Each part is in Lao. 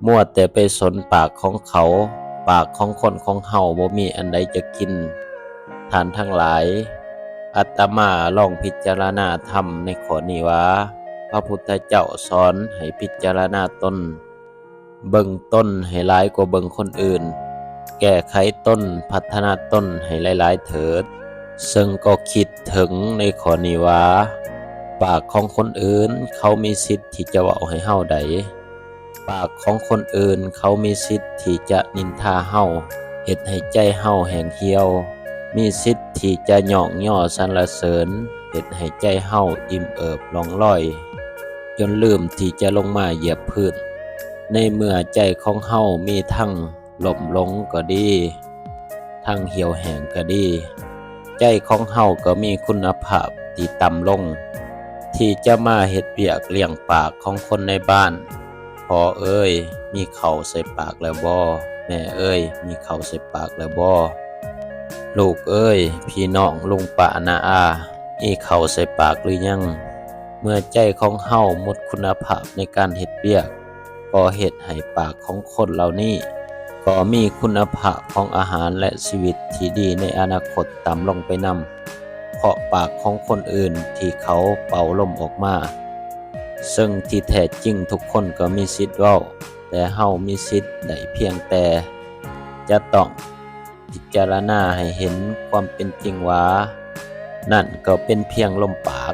ມົວແຕ່ໄປສົນປາກຂອງເຂົາ, ປາກຂອງຄົນຂອງເຮົາບໍ່ມີອັນໃດຈະກິນ. ທ່ານທັງຫຼາຍ, ອາດຕະມາລອງພິຈາລະນາທຳໃນຂໍ້ນີ້ວ່າ, ພະພຸດທະເຈົ້າສອນໃຫ້ພິຈາລະນາຕົນ, ເບິ່ງຕົນໃຫ້ຫຼາຍກວ່າເບິ່ງຄົນອື່ນ, ແກ້ໄຂຕົນ, ພັດທະນາຕົນໃຫ້ຫຼາຍໆເຖີດ. ເຊິ່ງກໍຄິດເຖິງໃນຂໍ້ນີ້ວ່າ, ປາກຂອງຄົນອື່ນເຂົາມີສິດທີ່ຈະເວົ້າໃຫ້ເຮົາໃດ? ປາກຂອງຄົນອື່ນເຂົາມີສິດທີ່ຈະນິນທາເຮົາ, ເຮັດໃຫ້ໃຈເຮົາແຫ້ງຫ່ຽວ, ມີສິດທີ່ຈະຍ້ອງຍໍສັນລະເສີນ, ເຮັດໃຫ້ໃຈເຮົາອີ່ມເອີບລ່ອງລອຍ, ຈົນລືມທີ່ຈະລົງມາຢຽບພື້ນ. ໃນເມື່ອໃຈຂອງເຮົາມີທັງ ລົ້ມລົງກໍດີ, ທັງຫ່ຽວແຫ້ງກໍດີ, ໃຈຂອງເຮົາກໍມີຄຸນນະພາບທີ່ຕ່ຳລົງ ທີ່ຈະມາເຮັດວຽກລ້ຽງປາກຂອງຄົນໃນບ້ານ. ພໍ່ເອີຍ, ມີເຂົ້າໃສ່ປາກແລ້ວບໍ່? ແມ່ເອີຍ, ມີເຂົ້າໃສ່ປາກແລ້ວບໍ່? ລູກເອີຍ, ພີ່ນ້ອງ, ລຸງປ້ານ້າອາ, ມີເຂົ້າໃສ່ປາກຫຼືຍັງ? ເມື່ອໃຈຂອງເຮົາໝົດຄຸນນະພາບໃນການເຮັດວຽກ, ກໍເຮັດໃຫ້ປາກຂອງຄົນເຫຼົ່ານີ້ກໍມີຄຸນນະພາບຂອງອາຫານ ແລະ ຊີວິດທີ່ດີໃນອະນາຄົດຕ່ຳລົງໄປນຳ, ເພາະປາກຂອງຄົນອື່ນທີ່ເຂົາເປົ່າລົມອອກມາ. ເຊິ່ງທີ່ແທ້ຈິງທຸກຄົນກໍມີສິດເວົ້າ, ແຕ່ເຮົາມີສິດໄດ້ພຽງແຕ່ຈະຕ້ອງ ພິຈາລະນາໃຫ້ເຫັນຄວາມເປັນຈິງວ່າ ນັ້ນກໍເປັນພຽງລົມປາກ,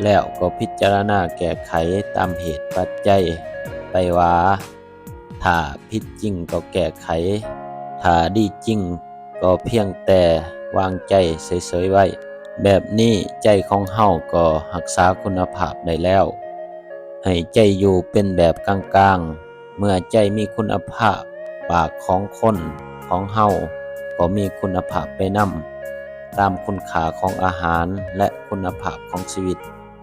ແລ້ວກໍພິຈາລະນາແກ້ໄຂຕາມເຫດປັດໄຈໄປວ່າ ຖ້າຜິດຈິງກໍແກ້ໄຂ, ຖ້າດີຈິງກໍພຽງແຕ່ວາງໃຈເສີຍໆໄວ້. ແບບນີ້ໃຈຂອງເຮົາກໍຮັກສາຄຸນນະພາບໄດ້ແລ້ວ. ໃຫ້ໃຈຢູ່ເປັນແບບກາງໆ. ເມື່ອໃຈມີຄຸນນະພາບ, ປາກຂອງຄົນຂອງເຮົາກໍມີຄຸນນະພາບໄປນຳ, ຕາມຄຸນຄ່າຂອງອາຫານ ແລະ ຄຸນນະພາບຂອງຊີວິດ.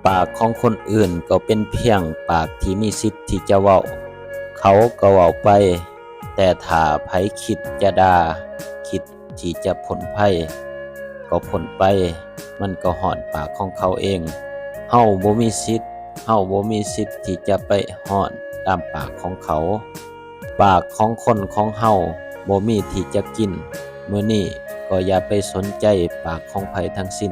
ປາກຂອງຄົນອື່ນກໍເປັນພຽງປາກທີ່ມີສິດທີ່ຈະເວົ້າ, ເຂົາກໍເວົ້າໄປ, ແຕ່ຖ້າໃຜຄິດຈະດ່າ, ຄິດ ທີ່ຈະພົ້ນໄພກໍພົ້ນໄປ, ມັນກໍຮ້ອນປາກຂອງເຂົາເອງ. ເຮົາບໍ່ມີສິດ, ເຮົາບໍ່ມີສິດທີ່ຈະໄປຮ້ອນຕາມປາກຂອງເຂົາ. ປາກຂອງຄົນຂອງເຮົາບໍ່ມີທີ່ຈະກິນ. ມື້ນີ້ກໍຢ່າໄປສົນໃຈປາກຂອງໃຜທັງສິ້ນ.